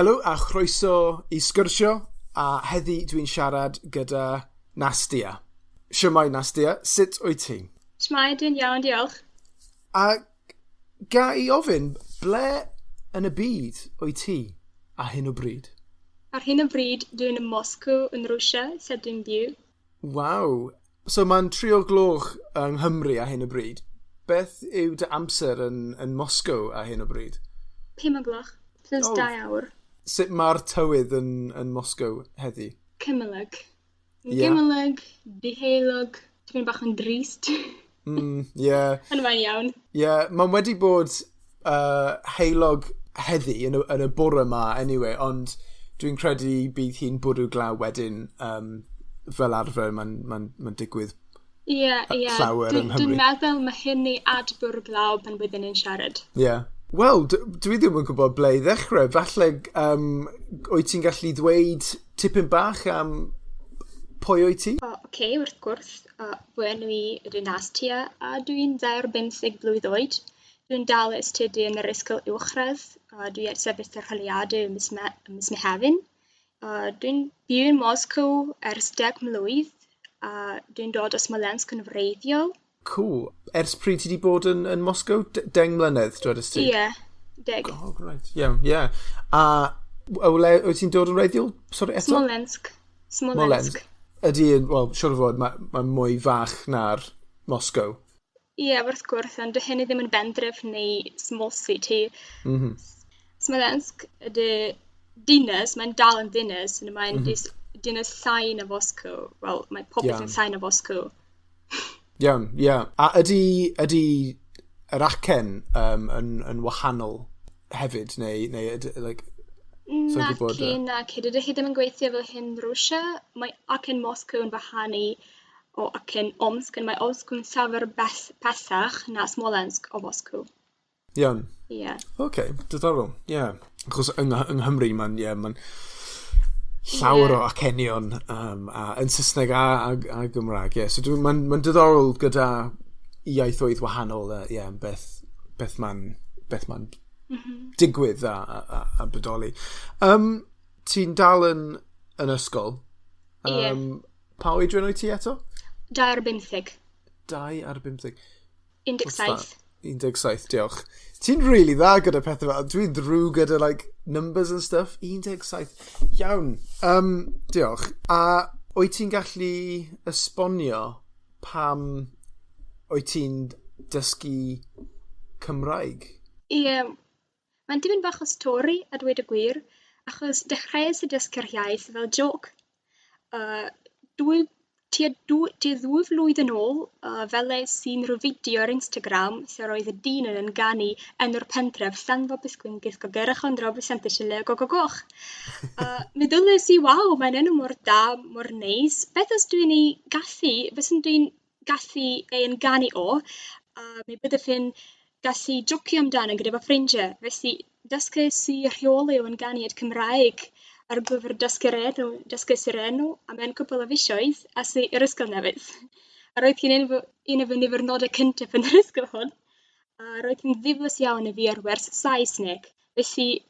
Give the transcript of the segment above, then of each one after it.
Helo a chroeso i sgyrsio, a heddi dwi'n siarad gyda Nastia. Shwmae, Nastia, sut wyt ti? Shwmae, dwi'n iawn, diolch. A ga i ofyn, ble yn y byd wyt ti ar hyn o bryd? Ar hyn o bryd, dwi'n yn Moscow yn Rwsia, lle dwi'n byw. Waw! So mae'n 3 o'r gloch yng Nghymru ar hyn o bryd. Beth yw dy amser yn Moscow ar hyn o bryd? 5 o gloch, plus 2 awr. Sut mae'r tywydd yn Moscow heddi? Cymylog. Gymylog, diheulog, tipyn bach yn drist. Ond mae'n iawn. Yeah, mae'n wedi bod heulog heddi yn y bore yma anyway, ond dwi'n credu bydd hi'n bwrw glaw wedyn, fel arfer mae'n ma digwydd Ie. llawer yng Nghymru. Dwi'n meddwl mae hyn i adbwrw glaw pan byddwn ni'n siarad. Ie. Yeah. Wel, dwi ddim yn gwybod ble i ddechrau. Falle, wyt ti'n gallu dweud tipyn bach am pwy wyt ti? O, okay, wrth gwrs. Fy enw i ydy Nastia a dwi'n 25 blwydd oed. Dwi'n dal astudio yn yr ysgol uwchradd. Dwi ar sefyll arholiadau ym mis Mehefin. Dwi'n byw yn Moscow ers 10 mlwydd a dwi'n dod o Smolensk yn wreiddiol. Cool. Ers pryd ti wedi bod yn Moscow? 10 mlynedd, dwedais ti? Ie, 10. Oh, right. Ie. A o le wyt ti'n dod yn wreiddiol? Sorry, eto? Smolensk. Smolensk. Ydy, wel, siwr o fod, mae mwy fach na'r Moscow. Ie, wrth gwrs, ond hynny ddim yn bentref neu small city. Smolensk ydy dinas, mae'n dal yn dinas, ond mae'n dinas llai na Moscow. Wel, mae popeth yn llai na Moscow. Iawn, ie. Yeah. A ydy yr acen yn wahanol hefyd, neu ydy, like, so gwybod, Naci, dydy hi ddim yn gweithio fel hyn Rwsia. Mae acen Moscow yn wahanu o acen Omsk, ond mae Omsk yn llawer pellach na Smolensk o Moscow. Iawn. Ie. Yeah. OK, diddorol. Ie. Yeah. Achos yng Nghymru, mae'n yeah, ma llawer o acenion a yn Saesneg a Gymraeg. Yeah. So mae'n ma diddorol gyda ieithoedd wahanol, yeah, beth ma'n digwydd a bodoli. Ti'n dal yn ysgol? Ie. Pa oedran wyt ti eto? 25. 25. 17. 17, diolch. Ti'n really dda gyda pethau fel. Dwi'n ddrwg gyda, like, numbers and stuff. 17. Iawn. Diolch. A wyt ti'n gallu esbonio pam wyt ti'n dysgu Cymraeg? Ie, yeah, mae'n tipyn bach o stori, a dweud y gwir, achos dechreuais i dysgu'r iaith fel joc. Tua 2 flwyddyn ôl, weles i unrhyw fideo ar Instagram lle roedd y dyn yn ganu enw'r pentref Llanfair Pwllgwyngyll Gogerychwyrndrobwllllantysilio go go goch. Meddyliais i, "Waw, mae'n enw mor da, mor neis. Beth os dwi'n ei gallu, fyswn dwi'n gallu ei ynganu o, a mi byddech chi'n gallu jocio amdano gyda fy ffrindiau." Felly dysgais i rheolau o ynganiad Cymraeg ar gyfer dysgu'r enw, dysgais i'r enw, a mewn cwpl o fisoedd, es i i'r ysgol newydd. A roedd hi'n un o fy niwrnodau cyntaf yn yr ysgol hwn. A roedd hi'n ddiflas iawn i fi ar wers Saesneg. Felly,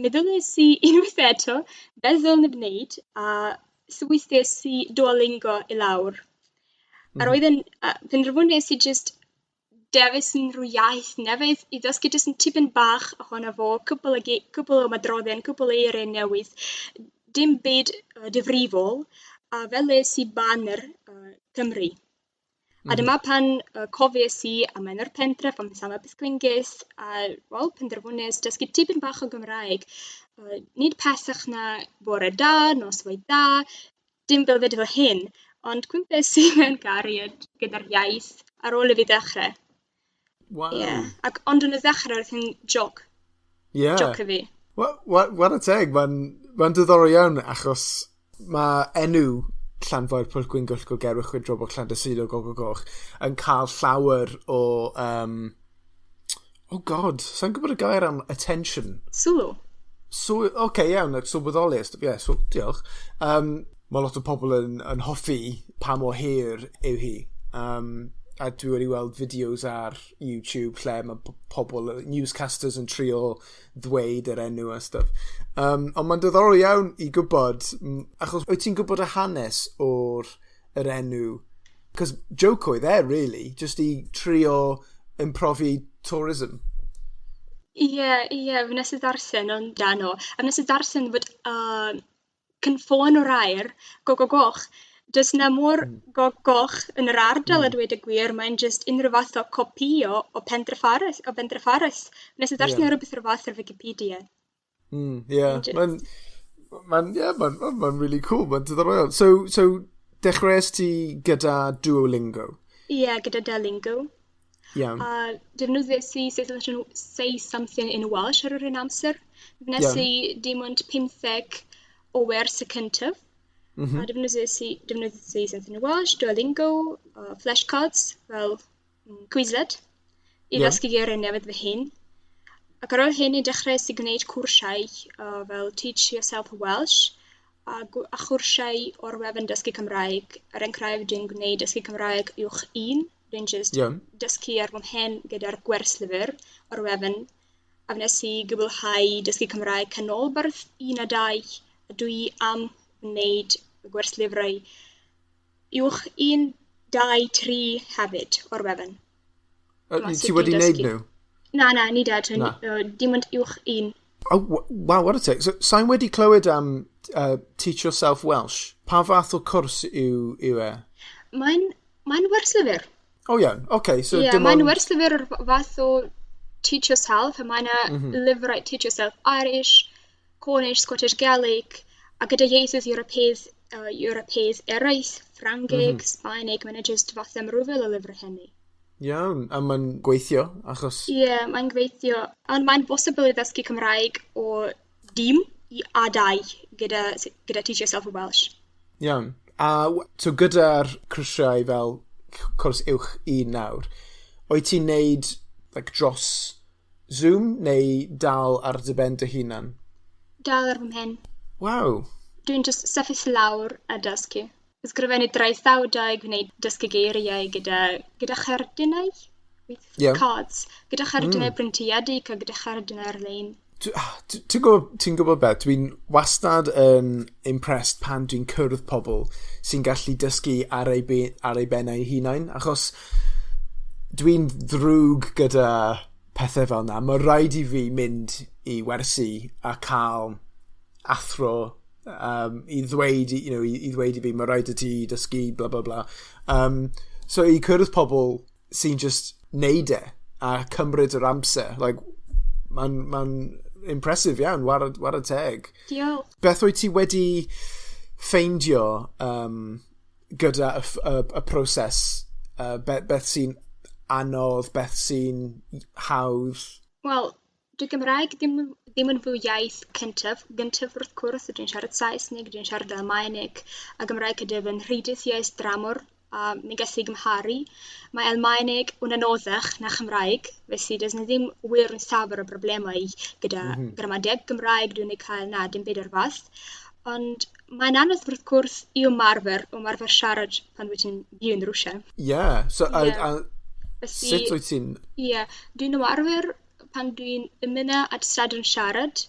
meddyliais i unwaith eto, beth ddylwn i wneud, a llwythais i Duolingo i lawr. A roedd yn, a penderfynais i just dewis unrhyw iaith newydd i ddysgu jyst yn tipyn bach ohono fo, cwpl o ymadroddion, cwpl o eiriau newydd, dim byd difrifol, a fel es i banner Cymru. A dyma pan cofiais i am enw'r pentref, am Llanfair Pwllgwyngyll, a wel, penderfynais dysgu tipyn bach o Gymraeg. Nid pellach na bore da, noswaith dda, dim fel fel hyn, ond cwympais i mewn cariad gyda'r iaith ar ôl i fi ddechrau. Wow. Yeah. Ac ond yn y ddechrau roedd hi'n joc. Joc i fi. Whare teg, mae'n ma diddorol iawn achos mae enw Llanfair Pwllgwyngyll Gogerwch Chwyldrobwch Llandysilio Gogogoch yn cael llawer o... oh God, sa'n gwybod y gair am attention. Sylw. So, oce, okay, iawn, like, sylweddoli, yeah, so, diolch. Mae lot o pobl yn hoffi pa mor hir yw hi. Um, a dwi wedi weld fideos ar YouTube lle mae pobl, newscasters yn trio ddweud yr enw a stuff. Ond mae'n diddorol iawn i gwybod, achos wyt ti'n gwybod y hanes o'r yr enw? 'Cos joke oedd e, really, just i trio improfi tourism. Ie, fe wnes i ddarllen amdano. A wnes i ddarllen fod cynffon o'r air, gog o goch, does 'na mor gog goch yn yr ardal a dweud y gwir, mae'n just unrhyw fath o copio o Pentre Ffarys, o Pentre Ffarys. Wnes i ddarllen rhywbeth o'r fath ar Wikipedia. Yeah, mae'n, yeah, mae'n really cool, mae'n diddorol iawn. So, dechreuais ti gyda Duolingo? Ie, yeah, gyda Duolingo. A defnyddiais i Say Something in Welsh ar yr un amser. Wnes i dim ond 15 o wers y cyntaf. A defnyddiais i Something in Welsh, Duolingo, flashcards, fel Quizlet, i ddysgu geiriau newydd fy hun. Ac ar ôl hyn, i dechrau i gwneud cwrsau fel Teach Yourself Welsh a chwrsau o'r wefan Dysgu Cymraeg. Er enghraifft, dwi'n gwneud Dysgu Cymraeg Uwch 1. Dwi'n just dysgu ar fy mhen gyda'r gwerslyfr o'r wefan. A wnes i gwblhau Dysgu Cymraeg Canolbarth 1 a 2. A dwi am wneud y gwerslyfrau Uwch 1, 2, 3 hefyd o'r wefan. Ti wedi wneud nhw? Na, ni da. Dim ond Uwch 1. Oh, wow, what a teg. So, sa'n wedi clywed am Teach Yourself Welsh? Pa fath o cwrs yw e? Mae'n werslyfr. Oh, iawn. Okay, so yeah, dim mae'n werslyfr o'r fath o Teach Yourself, a mae'n lyfrau Teach Yourself Irish, Cornish, Scottish Gaelic, a gyda ieithoedd Ewropeaidd eraill, Ffrangeg, Sbaeneg, mae'n just fath amrywiol o lyfrau hynny. Iawn, a mae'n gweithio, achos? Ie, yeah, mae'n gweithio. Ond mae'n bosibl i ddysgu Cymraeg o dim i A2 gyda Teach Yourself Welsh. Iawn. A so gyda'r cwrsiau fel cwrs Uwch 1 nawr, wyt ti'n neud, like, dros Zoom neu dal ar dy ben dy hunan? Dal ar fy mhen. Waw. Dwi'n just sefyll lawr a dysgu. Ysgrifennu draethawdau, gwneud dysgu geiriau gyda cherdynau, with cards, gyda cherdynau printiedig a gyda cherdynau ar-lein. Ti'n gwybod beth, dwi'n wastad yn impressed pan dwi'n cwrdd pobl sy'n gallu dysgu ar ei ben ei hunain, achos dwi'n ddrwg gyda pethau fel 'na. Mae rhaid i fi mynd i wersi a cael athro i ddweud, i ddweud i fi, mae rhaid i ti dysgu bla bla bla. So i cwrdd pobl sy'n just neud e a cymryd yr amser, like, mae'n impressive iawn, whare teg. Diolch. Beth wyt ti wedi ffeindio gyda y proses? Beth sy'n anodd, beth sy'n hawdd? Wel, dwi Gymraeg ddim yn fy iaith gyntaf wrth gwrs, dwi'n siarad Saesneg, dwi'n siarad Almaeneg, a Gymraeg ydy fy nhrydydd iaith dramor, a mi'n gallu gymharu. Mae Almaeneg yn anoddach na Chymraeg, felly does 'na ddim wir yn llawer o broblemau gyda gramadeg Gymraeg dwi'n ei cael na, dim byd o'r fath. Ond mae'n anodd wrth gwrs i ymarfer siarad pan wyt ti'n byw yn Rwsia. Yeah, so a Felly, sut wyt ti'n? Ie, yeah, dwi'n ymarfer pan dwi'n ymuno at Sadwrn Siarad,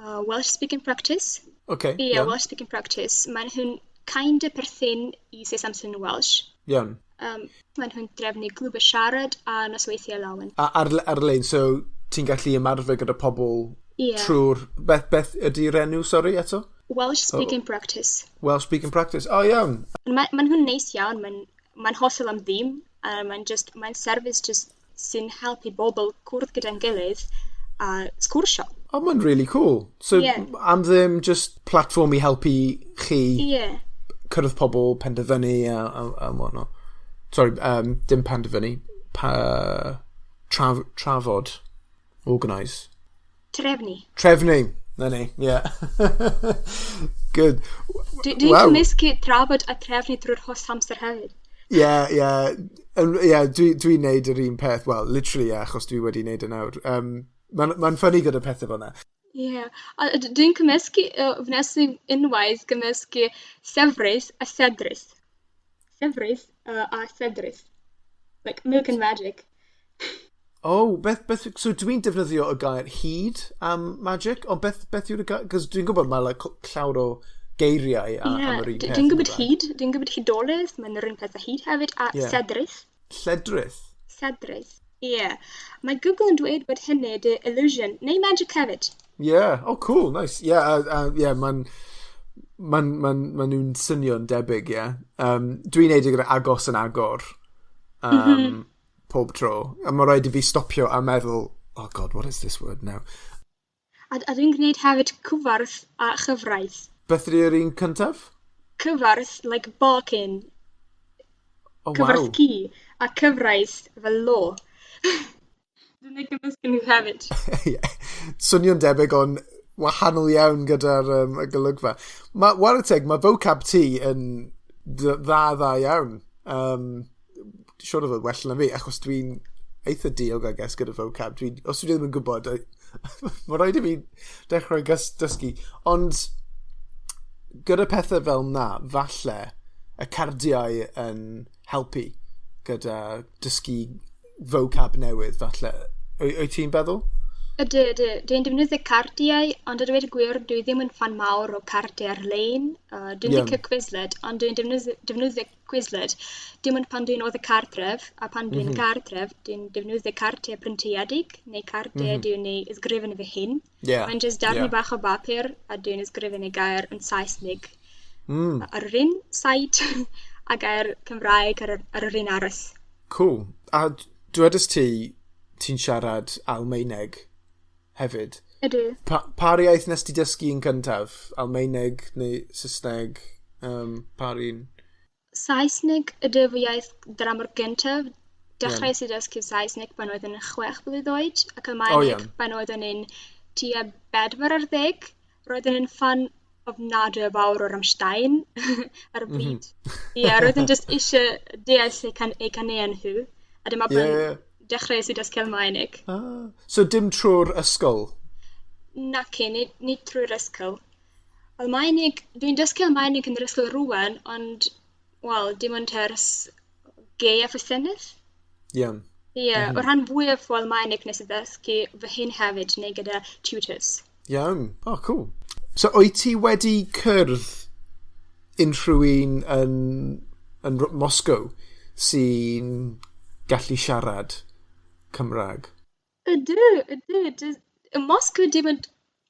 Welsh Speaking Practice. Ie, yeah, Welsh Speaking Practice. Mae'n nhw'n kind of perthyn i Say Something in Welsh. Mae'n nhw'n drefnu glwb y siarad a nosweithiau lawen. A ar-lein, so ti'n gallu ymarfer gyda pobl trwy'r? Beth ydy'r enw, sorry, eto? Welsh Speaking Practice. Welsh Speaking Practice. Oh, iawn. Mae nhw'n neis iawn, mae'n hollol am ddim, a mae'n service just sy'n helpu bobl cwrdd gyda'n gilydd a sgwrsio. Oh, mae'n really cool. So, am ddim, just platform i helpu chi cyrraedd pobl, penderfynu a whatnot. Sorry, dim penderfynu, trafod, organise. Trefnu. Trefnu, na ni, yeah. Good. Dwi'n cymysgu trafod a trefnu drwy'r holl amser hefyd. Ie, yeah, dwi neud yr un peth, well, literally, yeah, achos dwi wedi neud e nawr. Mae'n funny gyda pethau fel yna. Ie, yeah. A dwi'n cymysgu, wnes i unwaith gymysgu llefrith a lledrith. Llefrith a lledrith. Like, milk and magic. Oh, beth, so dwi'n defnyddio y gair "hud" am magic, ond beth yw'r gair? Cos dwi'n gwybod mae like llawer o geiriau am yr un peth. Dwi'n gwybod hud, dwi'n gwybod hudolus, mae'n yr un peth â hud hefyd, a lledrith. Lledrith? Lledrith, ie. Yeah. Mae Google yn dweud bod hynny 'di illusion, neu magic hefyd. Yeah, oh cool, nice. Yeah, yeah, ma nhw'n swnio'n debyg, yeah. Dwi'n neud e gyda agos yn agor pob tro. A mae rhaid i fi stopio a meddwl, "Oh God, what is this word now?" A dwi'n gwneud hefyd cyfarth a chyfraith. Beth ydy'r un cyntaf? Cyfarth, like barking. Oh, cyfarth wow. Ci, a cyfraith fel law. Dwi'n ei gymysgu nhw hefyd. Yeah. Swnio'n debyg ond wahanol iawn gyda'r y golygfa. Ma, whare teg, mae vocab ti yn dda iawn. Siwr o fod well na fi, achos dwi'n eitha diog, I guess, gyda vocab. Os dwi ddim yn gwybod, mae rhaid i fi dechrau dysgu. Ond gyda pethau fel na, falle y cardiau yn helpu gyda dysgu vocab newydd, falle. Wyt ti'n feddwl? Ydw. Dwi'n defnyddio cardiau, ond a dweud y gwir, dwi ddim yn fan mawr o cardiau ar-lein. Dwi'n licio Quizlet, ond dwi'n defnyddio Quizlet dim ond pan dwi'n oedd y cartref, a pan dwi'n cartref, dwi'n defnyddio cardiau printiedig, neu cardiau dwi'n ei ysgrifennu fy hun. Mae'n just darnau bach o bapur, a dwi'n ysgrifennu gair yn Saesneg ar yr un side, a gair Cymraeg ar yr un arall. Cool. A dwedais ti, ti'n siarad Almaeneg hefyd. Ydw. Pa iaith nes ti dysgu yn cyntaf? Almaeneg neu Saesneg? Pa'r un? Saesneg ydy fy iaith dramor gyntaf. Dechreuais i dysgu Saesneg pan oeddwn yn 6 blwydd oed, ac Almaeneg pan oeddwn yn tua 14. Roeddwn yn ffan ofnadwy o fawr o Rammstein ar y pryd. Ie, yeah, roeddwn just eisiau deall eu caneuon nhw. A dyma pan dechreuais i dysgu Almaeneg. Ah. So dim trwy'r ysgol? Naci, nid trwy'r ysgol. Almaeneg, dwi'n dysgu Almaeneg yn yr ysgol rwan, ond, wel, dim ond ers gaeaf y llynedd. Ie, yeah, o rhan fwyaf o Almaeneg nes i ddysgu fy hun hefyd, neu gyda tutors. Iawn. Oh, cool. So, wyt ti wedi cyrdd unrhyw un yn Moscow sy'n gallu siarad Cymraeg? Ydw. Yn Moscow dim ond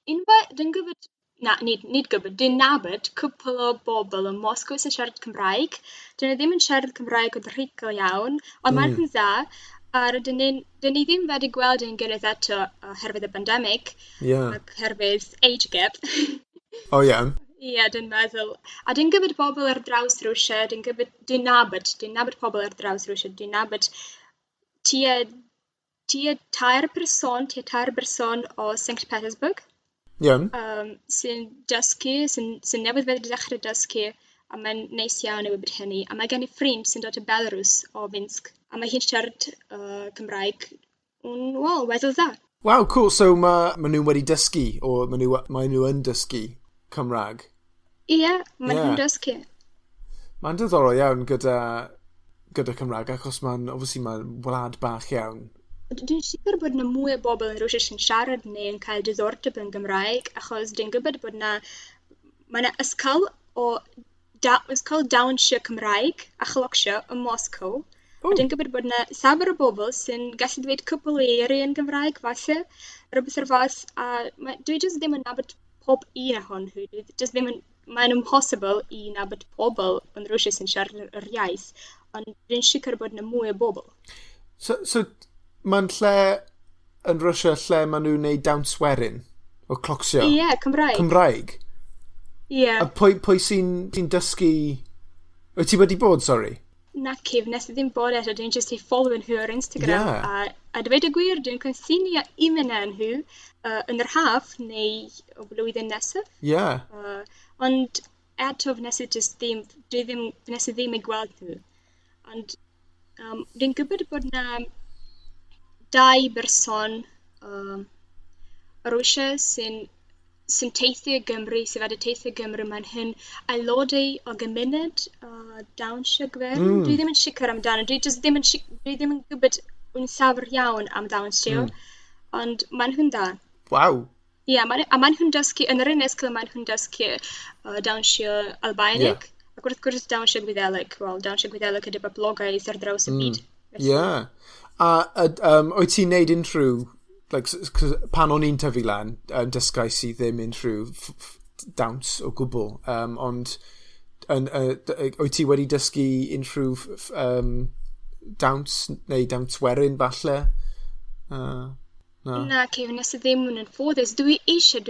unwaith, dwi'n gwybod, na, nid gwybod, dwi'n nabod cwpl o bobl yn Moscow sy'n siarad Cymraeg. Dyn nhw ddim yn siarad Cymraeg yn rhugl iawn, ond maen nhw'n dda. A rydyn ni, dyn ni ddim wedi gweld ein gilydd eto oherwydd y pandemig ac oherwydd age gap. Oh, iawn. Ie, yeah, dwi'n meddwl. A dwi'n gwybod bobl ar draws Rwsia, dwi'n gwybod, dwi'n nabod pobl ar draws Rwsia, dwi'n nabod tua tair person o St Petersburg sy'n dysgu, sy'n newydd wedi dechrau dysgu, a mae'n neis iawn i wybod hynny. A mae gen i ffrind sy'n dod o Belarus, o Minsk, a mae hi'n siarad Cymraeg yn, wel, weddol dda. Wow, cool. So ma nhw wedi dysgu, o mae nhw yn dysgu Cymraeg? Ie, yeah, mae nhw'n dysgu. Mae'n diddorol iawn gyda Cymraeg, achos mae'n, obviously, mae'n wlad bach iawn. Dwi'n siŵr bod yna mwy o bobl yn Rwsia sy'n siarad neu yn cael diddordeb yn Gymraeg, achos dwi'n gwybod bod yna, mae yna ysgol o ysgol dawnsio Cymraeg a chlocsio ym Moscow. A dwi'n gwybod bod yna llawer o bobl sy'n gallu dweud cwpl o eiriau yn Gymraeg, falle, rhywbeth o'r fath, a dwi jyst ddim yn nabod pob un ohon nhw. Dwi jyst ddim yn, mae'n impossible i nabod pobl yn Rwsia sy'n siarad yr iaith, ond dwi'n sicr bod yna mwy o bobl. So mae'n lle yn Rwsia lle maen nhw'n neud dawns werin? O clocsio? Ie, yeah, Cymraeg. Cymraeg? Ie. Yeah. A pwy sy'n dysgu? Wyt ti wedi bod, sorry? Naci, wnes i ddim bod eto, dwi'n just eu follow nhw ar Instagram. A dweud y gwir, dwi'n cynllunio i mynd â nhw yn yr haf neu o blwyddyn nesaf. Ond eto wnes i just ddim, dwi ddim, wnes i ddim eu gweld nhw. Ond dwi'n gwybod bod na dau berson o Rwsia sy'n sy'n teithio i Gymru, sydd wedi teithio i Gymru, mae'n hyn aelodau o gymuned o dawnsio gwerin. Dwi ddim yn sicr amdano, dwi jyst ddim yn, dwi ddim yn gwybod yn llawer iawn am dawnsio, ond maen nhw'n dda. Waw. Ie, yeah, a maen nhw'n dysgu, yn yr un ysgol maen nhw'n dysgu dawnsio Albaeneg, ac wrth gwrs dawnsio Gwyddelig. Wel, dawnsio Gwyddelig ydy boblogaidd ar draws y byd. Ie. Yeah. A wyt ti'n neud unrhyw, like, 'cause pan o'n i'n tyfu lan, dysgais i ddim unrhyw dawns o gwbl, ond wyt ti wedi dysgu unrhyw dawns neu dawns werin falle? Na. Na, Kevin, nes i ddim yn anffodus. Dwi eisiau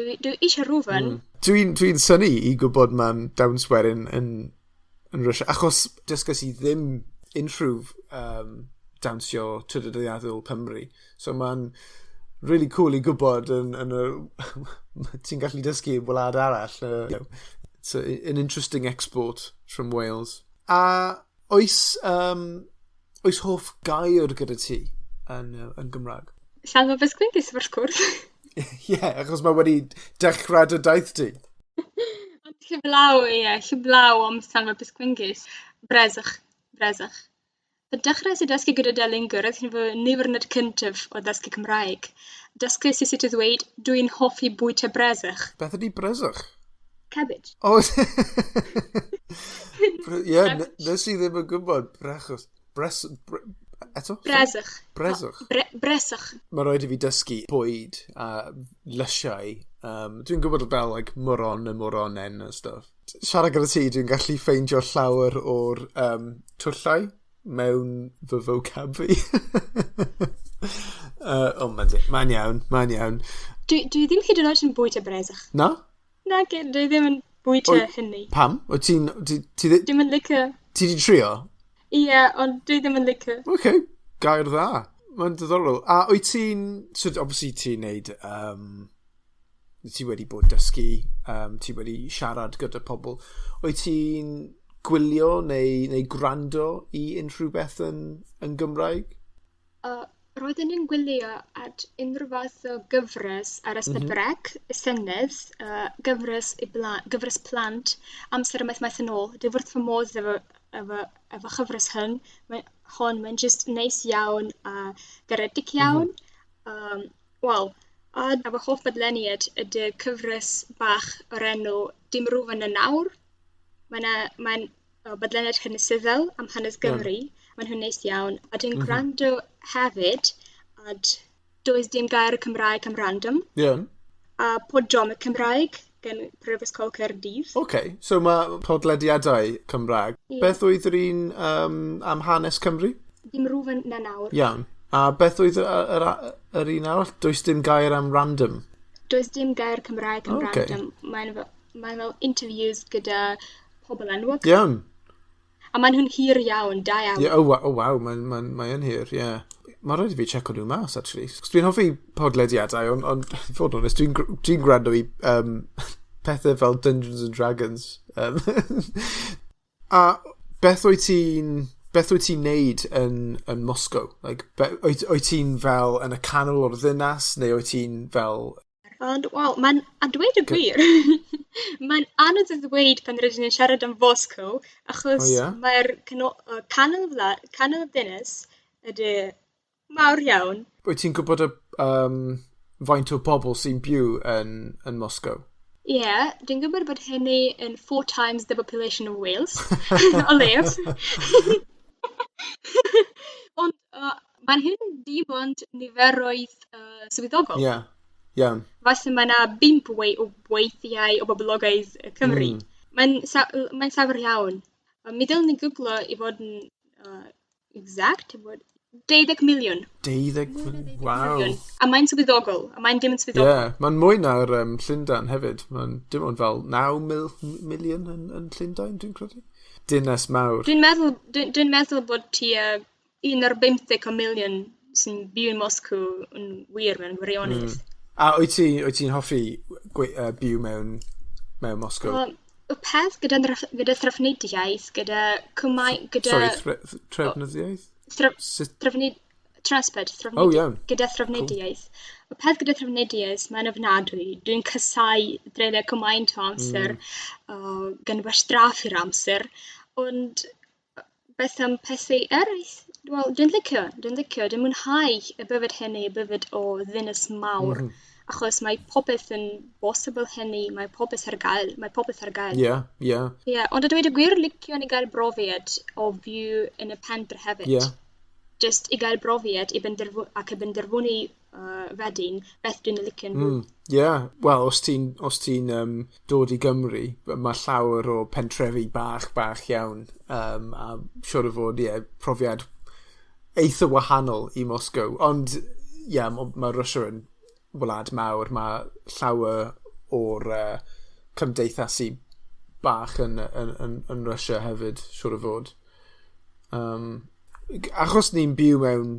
rhywun. Dwi'n synnu i gwybod mae'n dawns werin yn Russia, achos dysgais i ddim unrhyw dawnsio traddodiadol Cymru. So mae'n really cool i gwybod yn y, ti'n gallu dysgu yn wlad arall. It's an interesting export from Wales. A oes hoff gair gyda ti yn Gymraeg? Llanfairpwllgwyngyll, wrth gwrs. Ie, yeah, achos mae wedi dechrau dy daith di. Ond heblaw, ie, heblaw am Llanfairpwllgwyngyll. Bresych, bresych. Y dechrau i dysgu gyda Duolingo, roedd hi'n fy niwrnod cyntaf o ddysgu Cymraeg. Dysgais i sut i ddweud, "Dwi'n hoffi bwyta bresych." Beth ydy bresych? Cabbage. O, ie, nes i ddim yn gwybod. Brechos. Eto? Bresych. Bresych. Bresych. Mae rhaid i fi dysgu bwyd a lysiau. Dwi'n gwybod fel like, moron a moronen a stuff. Siarad gyda ti, dwi'n gallu ffeindio llawer o'r twllau mewn fy vocab fi. Oh, mae'n mae'n iawn, mae'n iawn. Dwi ddim hyd yn oed yn bwyta bresych. Na? Na, dwi ddim yn bwyta hynny. Pam? Wyt ti'n... Ti, Dwi'm yn licio. Ti di trio? Ie, ond dwi ddim yn licio. OK, gair dda. Mae'n diddorol. A wyt ti'n... So, obviously, ti'n neud... Ti wedi bod dysgu, ti wedi siarad gyda pobl. Wyt ti'n gwylio neu gwrando i unrhyw beth yn Gymraeg? Roeddwn i'n gwylio at unrhyw fath o gyfres ar S4C, y llynedd, gyfres, i bla, gyfres plant, amser ymaith maith yn ôl. Dwi wrth fy modd efo chyfres hyn. Mae'n just neis iawn a garedig iawn. Wel, a efo hoff bodlediad ydy cyfres bach o'r enw Dim Rhywun yn Nawr. Mae'n bodlediad hanesyddol am hanes Gymru. Mae'n hwn neis iawn. A dwi'n gwrando hefyd at Does Dim Gair Cymraeg am Random. A Podromic Cymraeg gan Prifysgol Caerdydd. OK, so mae podlediadau Cymraeg. Ie. Beth oedd yr un am hanes Cymru? Dim Rhywun na Nawr. Iawn. A beth oedd yr un arall? Does Dim Gair am Random. Does Dim Gair Cymraeg am Random. Mae'n fel interviews gyda pobl enwog. A maen nhw'n hir iawn, da iawn. Yeah, oh, oh wow, mae'n mae yn hir, ie. Yeah. Mae'n rhaid i fi checo nhw mas, actually. 'Cos dwi'n hoffi podlediadau, ond i fod yn onest, dwi gwrando i pethau fel Dungeons and Dragons. A beth wyt ti'n neud yn Moscow? Like, wyt ti'n fel yn y canol o'r ddinas, neu wyt ti'n fel? Ond, wel, mae'n, a dweud y gwir, mae'n anodd i ddweud pan rydyn ni'n siarad am Moscow, achos O, ie? mae'r canol y ddinas ydy mawr iawn. Wyt ti'n gwybod y faint o bobl sy'n byw yn Moscow? Ie, yeah, dwi'n gwybod bod hynny yn four times the population of Wales, o leiaf. Ond mae'n hyn dim ond niferoedd swyddogol. Ie, yeah. Iawn. Falle mae yna bump o weithiau o boblogaeth y Cymru. Mae'n llawer iawn. Mi dylwn ni googlo i fod yn exact, i fod 12 miliwn. 12, waw. Miliwn. A mae'n swyddogol, a mae'n dim yn Ie, swyddogol. yeah, mae'n mwy na'r Llundain hefyd. Mae'n dim ond fel 9 miliwn yn Llundain, dwi'n credu. Dinas mawr. Dwi'n meddwl bod tua 1 ar bymtheg o miliwn sy'n byw yn Moscow yn wir mewn gwirionedd. A wyt ti'n hoffi byw mewn Moscow? Wel, y peth gyda thrafnidiaeth, gyda cymai, gyda Sorry, trefnyddiaeth? Sut? Transport, Oh, iawn. Gyda thrafnidiaeth. Cool. Y peth gyda thrafnidiaeth, mae'n ofnadwy. Dwi'n casáu dreulio cymaint o amser gan wastraffu'r amser. Ond beth am pethau eraill? Wel, dwi'n licio, dwi'n mwynhau y bywyd hynny, y bywyd o ddinas mawr. Achos mae popeth yn bosibl hynny, mae popeth ar gael, mae popeth ar gael. Ie, ond a dweud y gwir, licio ni gael brofiad o fyw yn y pentre hefyd. Just i gael brofiad ac i benderfynu wedyn beth dwi'n licio yn fwy. Yeah. Wel, os ti'n dod i Gymru, mae llawer o pentrefi bach, bach iawn. A siwr o fod, ie, yeah, profiad eitha wahanol i Moscow. Ond, ie, yeah, mae ma Russia yn wlad mawr. Mae llawer o'r cymdeithasu bach yn Russia hefyd, siwr o fod. Achos ni'n byw mewn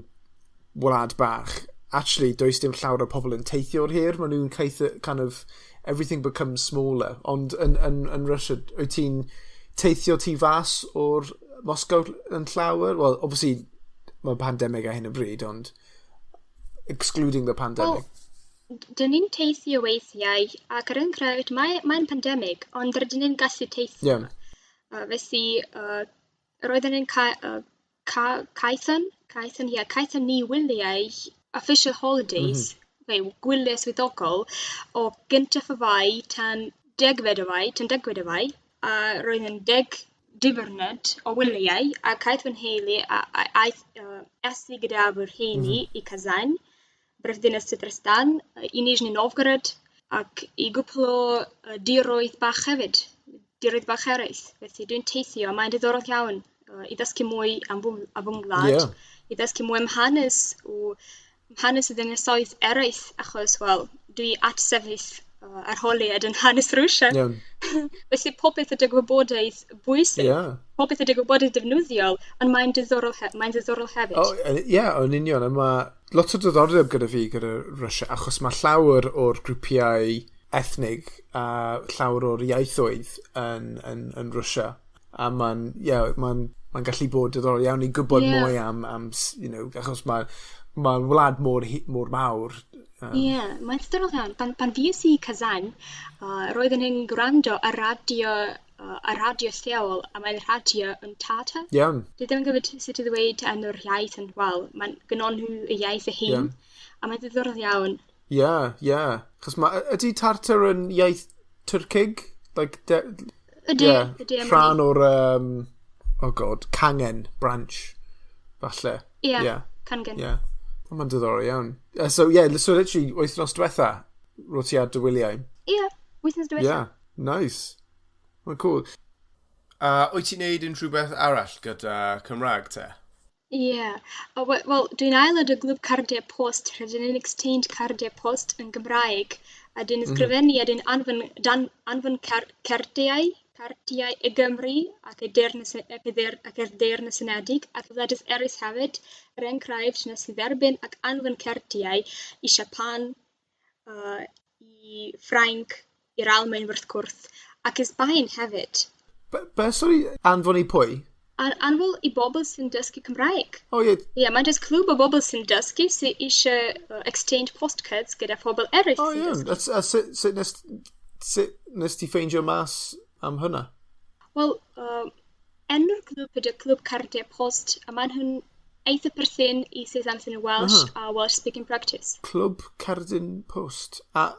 wlad bach, actually, does dim llawer o pobl yn teithio'r hir. Maen nhw'n teithio, kind of, everything becomes smaller. Ond yn Russia, wyt ti'n teithio tu fas o'r Moscow yn llawer? Well, obviously, mae pandemig ar hyn o bryd, ond excluding the pandemic. Wel, dyn ni'n teithio weithiau, ac er enghraifft, mae'n pandemig, ond rydyn ni'n gallu teithio. Felly, roedden ni'n caethon, ie, caethon ni wyliau official holidays, gwyliau swyddogol, o 1 o Fai tan 10 o Fai, tan 10 o Fai, a roedd yn 10 diwrnod o wyliau, a caeth fy nheulu, a aeth es i gyda fy rhieni i Kazan, brifddinas Tatarstan, i Nizhny Novgorod, ac i gwpl o diroedd bach hefyd, diroedd bach eraill. Felly dwi'n teithio, mae'n diddorol iawn i ddysgu mwy am fy ngwlad, i ddysgu mwy am hanes y ddinasoedd eraill, achos, wel, dwi at sefyll arholiad yn hanes Rwsia. Felly popeth ydy gwybodaeth bwysig, popeth ydy gwybodaeth defnyddiol, ond mae'n diddorol hefyd. O, ie, yeah, yn union. A mae lot o diddordeb gyda fi gyda Russia, achos mae llawer o'r grwpiau ethnig a llawer o'r ieithoedd yn Russia. A mae'n, yeah, mae'n gallu bod diddorol iawn i gwybod mwy am, achos mae ma wlad mor mawr. Ie, yeah, mae'n ddiddorol iawn. Pan fues i Kazan, roedden ni'n gwrando ar radio lleol, a mae'n radio yn Tatar. Dwi ddim yn gwybod sut i ddweud enw'r iaith yn, wel, mae'n gynnon nhw y iaith eu hun, a mae'n ddiddorol iawn. Ie, ie. Chos ma, ydy Tartar yn iaith Turcig? Like, Ydy, ydy. Rhan o'r, oh God, Cangen branch, falle. Ie, Cangen. Yeah. Mae'n diddorol iawn. So, yeah, so literally, wythnos diwetha, ro ti ar dy wyliau. Ie, wythnos diwetha. Yeah, nice. Mae'n cool. Wyt ti'n neud unrhyw beth arall gyda Cymraeg te? Ie. Yeah. Wel, dwi'n aelod o glwb cardiau post. Rydyn ni'n exchange cardiau post yn Gymraeg. A dwi'n ysgrifennu a dwi'n anfon cardiau i Gymru ac y Deyrnas, ac y Deir, ac y Deyrnas Unedig ac y wledydd eraill hefyd. Er enghraifft, nes i dderbyn ac anfon cardiau i Japan, i Ffrainc, i'r Almaen wrth gwrs, ac i Sbaen hefyd. Be, sorry, anfon i pwy? Anfon i bobl sy'n dysgu Cymraeg. O, ie. Ie, yeah, mae'n just clwb o bobl sy'n dysgu sy'n eisiau exchange postcards gyda phobl eraill sy'n dysgu. A sut nes ti ffeindio mas am hwnna? Wel, enw'r clwb ydy Clwb Cardiau Post, a mae'n hwn eitha perthyn i Say Something in Welsh a Welsh Speaking Practice. Clwb Cardyn Post. A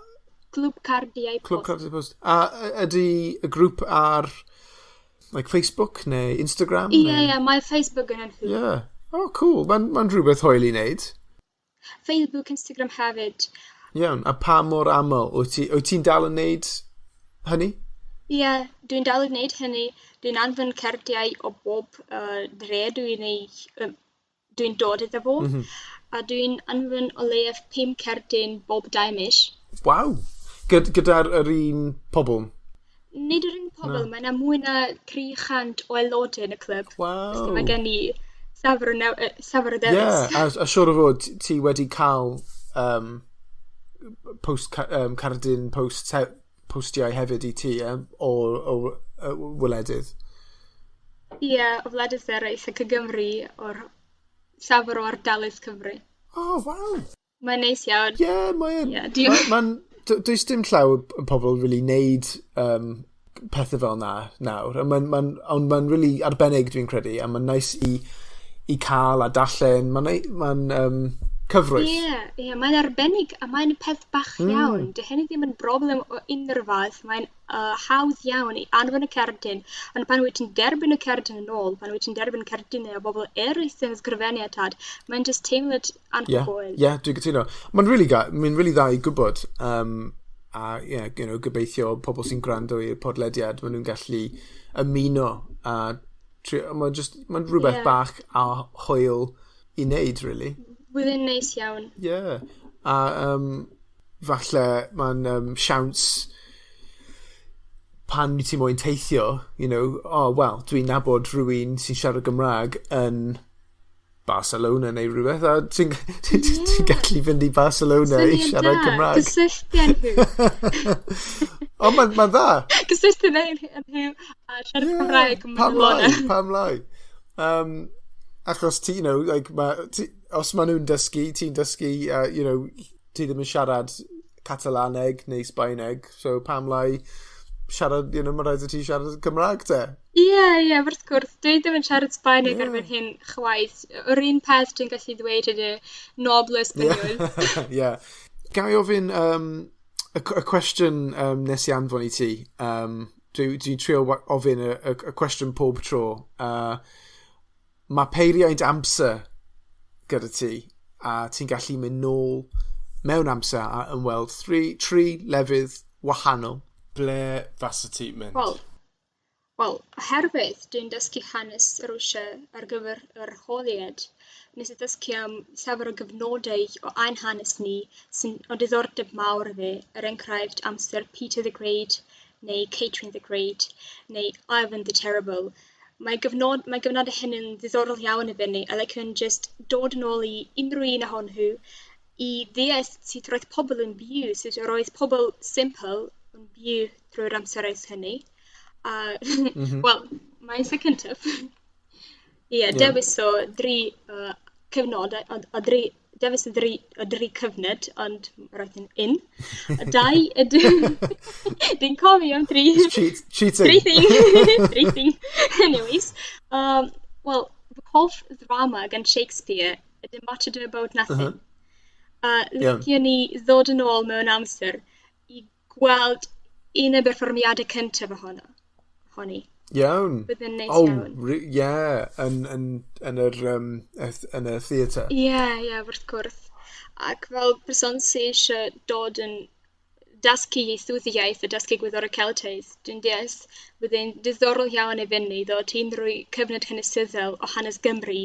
Clwb Cardiau Clwb Post. Cardyn Post. A ydy y grŵp ar like Facebook neu Instagram? Ie, ie, mae Facebook yn nhw. Yeah. Oh, cool. Mae'n ma rhywbeth hwyl i wneud. Facebook, Instagram hefyd. Iawn. A pa mor aml? Wyt ti'n dal yn wneud hynny? Ie, yeah, dwi'n dal yn gwneud hynny. Dwi'n anfon cardiau o bob dre dwi'n dod iddo fo. A dwi'n anfon o leiaf 5 cerdyn bob 2 mis. Waw. Gyda'r yr un pobl? Nid yr un pobl, mae yna mwy na 300 o aelodau yn y clwb. Waw. Felly mae gen i llawer o Ie, ddewis. yeah, a siŵr o fod ti wedi cael cardyn post, postiau hefyd i ti o wledydd. Ie, o wledydd eraill ac y Gymru o'r llawer o ardaloedd Cymru. Oh, waw! Mae'n neis iawn. Ie, yeah, mae'n... Yeah, diolch. Mae'n... Does dim llawer o pobl really neud pethau fel na nawr. Mae'n, ma ond mae'n really arbennig, dwi'n credu, a mae'n nice i cael a darllen. Mae'n ma cyfrwys. Ie, yeah, yeah, mae'n arbennig a mae'n peth bach iawn. Dy hynny ddim yn broblem o unrhyw fath. Mae'n hawdd iawn i anfon y cerdyn. Ond pan wyt ti'n derbyn y cerdyn yn ôl, pan wyt ti'n derbyn cerdynau o bobl eraill sy'n ysgrifennu atat, mae'n just teimlad anhygoel. Ie, yeah, dwi'n cytuno. Mae'n really, mae'n really dda i gwybod. A yeah, gobeithio pobl sy'n gwrando i'r podlediad, maen nhw'n gallu ymuno a mae'n just, mae'n rhywbeth bach a hwyl i wneud, really. Bydd neis iawn. Ie. Yeah. A falle mae'n siawns pan ti moyn teithio, oh, well, dwi'n nabod rhywun sy'n siarad Gymraeg yn Barcelona neu rhywbeth, a ti'n ti, ti, ti gallu fynd i Barcelona i Syniad siarad da. Cymraeg. Cysylltu â nhw. O, mae'n ma dda. Cysylltu â nhw a siarad Cymraeg yn Pam lai, Barcelona. Pam lai. Achos ti, like, ma, ti, os ma nhw'n dysgu, ti'n dysgu, ti ddim yn siarad Catalaneg neu Sbaeneg, so pam lai siarad, mae rhaid i ti siarad Cymraeg te. Ie, wrth gwrs. Dwi ddim yn siarad Sbaeneg erbyn hyn chwaith. Yr un peth dwi'n gallu ddweud ydy "No hablo español". Yeah. Ga i ofyn y cwestiwn nes i anfon i ti? Dwi trio ofyn y cwestiwn pob tro. Mae peiriant amser gyda ti a ti'n gallu mynd nôl mewn amser a ymweld tri lefydd wahanol. Ble fasa ti'n mynd? Wel, oherwydd dwi'n dysgu hanes Rwsia ar gyfer yr arholiad, nes i ddysgu am llawer o gyfnodau o ein hanes ni sy'n o diddordeb mawr i fi, er enghraifft amser Peter the Great, neu Catherine the Great, neu Ivan the Terrible. Mae gyfnodau hyn yn ddiddorol iawn i fi, a like yn just dod yn ôl i unrhyw un ohon nhw i ddeall sut roedd pobl yn byw, sut roedd pobl simple yn byw drwy'r amseroedd hynny. A, wel, mae'n lle cyntaf. Ie, yeah, dewis o dri cyfnod, o dri, dewis o dri cyfnod, ond roedd yn un. A dau ydy... Dwi'n cofio am dri. It's cheating. Three thing. Three thing. Anyways, well, fy hoff ddrama gan Shakespeare ydy Much Ado About Nothing. A liciwn ni ddod yn ôl mewn amser i gweld un o berfformiadau cyntaf ohono. Honni. Iawn. Bydd yn neis Oh, iawn. Yeah, yn y theatr. Ie, wrth gwrs. Ac fel person sydd eisiau dod yn dysgu ieithyddiaeth a dysgu gwyddorau Celtaidd, dwi'n deall bydd e'n diddorol iawn i fyny ddod i unrhyw cyfnod hanesyddol o hanes Gymru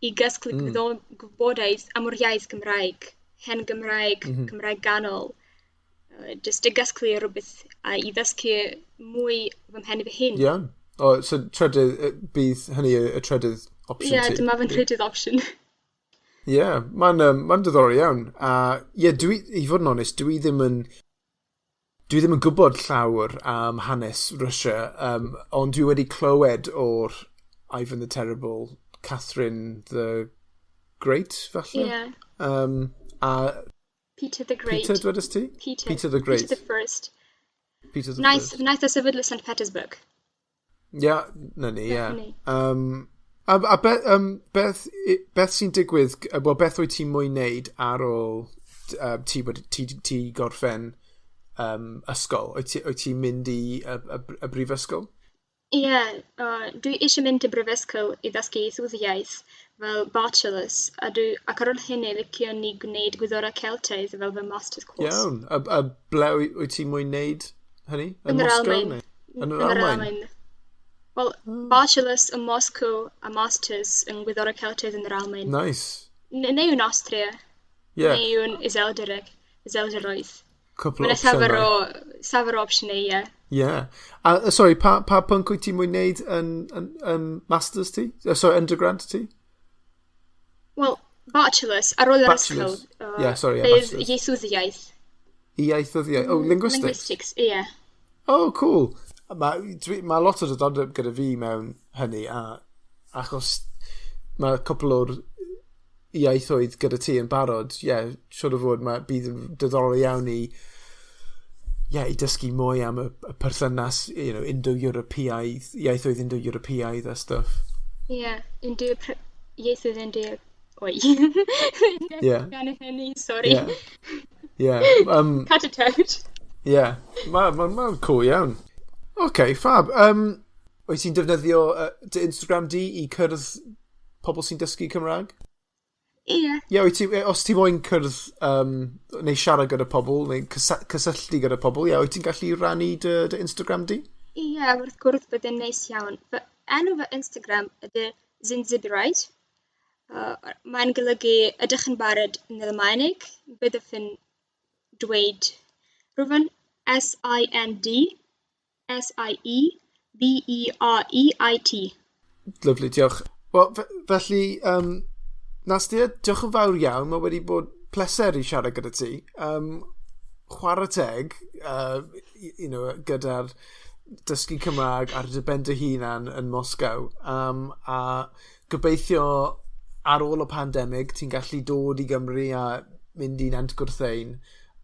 i gasglu gwybodaeth am yr iaith Gymraeg, hen Gymraeg, Cymraeg ganol, just i gasglu rhywbeth a i ddysgu mwy fy mhen i fy hun. Iawn. Oh, so trydydd, bydd hynny y trydydd opsiwn Ie, ti? dyma fy nhrydydd opsiwn. Ie, yeah, mae'n ma diddorol iawn. A ie, yeah, dwi, i fod yn onest, dwi ddim yn gwybod llawer am hanes Russia, ond dwi wedi clywed o'r Ivan the Terrible, Catherine the Great, falle? Ie. A Peter the Great. Peter, dwedais ti? Peter. Peter the Great. Peter the First. Peter the Wnaeth, First. wnaeth o sefydlu St Petersburg. Ie, yeah, na ni, ie. Na ni. A beth sy'n digwydd, wel, beth wyt ti'n moyn wneud ar ôl ti gorffen ysgol? Wyt ti'n mynd i y brifysgol? Ie, yeah, dwi eisiau mynd i brifysgol i ddysgu ieithyddiaeth fel bachelors, ac ar ôl hynny liciwn ni gwneud gwyddorau Celtaidd fel fy master's course. Iawn. A ble wyt ti'n moyn wneud hynny? Yn yr Moscow, Almaen. neu? Yn yr Almaen? Wel, bachelors yn Moscow a masters yn gwyddorau Celtaidd yn yr Almaen. Nice. Neu yn Austria, neu yn Iseldireg, Iseldiroedd. Cwpl o Mae'n llawer o, opsiynau. llawer o opsiynau, ie. Yeah. A, sorry, pa pwnc wyt ti'n moyn wneud yn masters ti? Sorry, undergrad ti? Wel, bachelors, ar ôl yr ysgol. Bachelors. Yeah, sorry, yeah, Bydd bachelors. ieithyddiaeth. Ieithyddiaeth. Oh, linguistics. Linguistics, ie. Oh, cool. Mae ma lot o diddordeb gyda fi mewn hynny, a achos mae cwpl o'r ieithoedd gyda ti yn barod, ie, yeah, siwr o fod mae bydd yn diddorol iawn i, yeah, i dysgu mwy am y perthynas, Indo-Europeaidd, ieithoedd Indo-Europeaidd a stuff. Ie, yeah, Indo ieithoedd Indo... Oi. Yeah. Gan hynny, sorry. Yeah. Yeah. Cut it out. Yeah. Mae'n ma cool iawn. OK, fab. Wyt ti'n defnyddio dy Instagram di i cyrraedd pobl sy'n dysgu Cymraeg? Ie. Yeah. Ie, yeah, ti, os ti moyn cyrraedd neu siarad gyda pobl, neu cysylltu gyda pobl, ie, yeah, wyt ti'n gallu rannu dy Instagram di? Ie, yeah, wrth gwrs bydd yn neis iawn. Fy enw fy Instagram ydy Sind Sie bereit? Mae'n golygu ydych yn barod yn Almaenig. Byddwch yn dweud rhywun S-I-N-D S-I-E-B-E-R-E-I-T. Lyfli, diolch. Wel, felly, Nastia, diolch yn fawr iawn. Mae wedi bod pleser i siarad gyda ti. Chwarae teg, gyda'r dysgu Cymraeg ar dy ben dy hunan yn Moscow. A gobeithio ar ôl y pandemig ti'n gallu dod i Gymru a mynd i Nant Gwrtheyrn.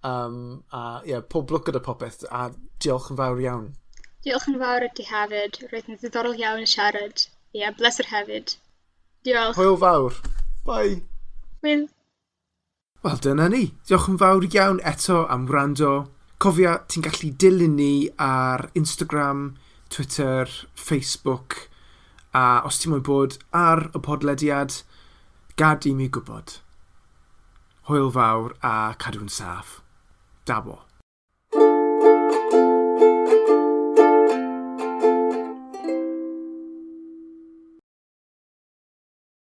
A yeah, pob lwc gyda popeth a diolch yn fawr iawn. Diolch yn fawr i ti hefyd. Roedd yn ddiddorol iawn i siarad. Ie, yeah, bleser hefyd. Diolch. Hwyl fawr. Bye. Hwyl. Wel, dyna ni. Diolch yn fawr iawn eto am wrando. Cofia, ti'n gallu dilyn ni ar Instagram, Twitter, Facebook, a os ti'n moyn bod ar y podlediad, gad i mi gwybod. Hwyl fawr a cadw'n saff. Dabo.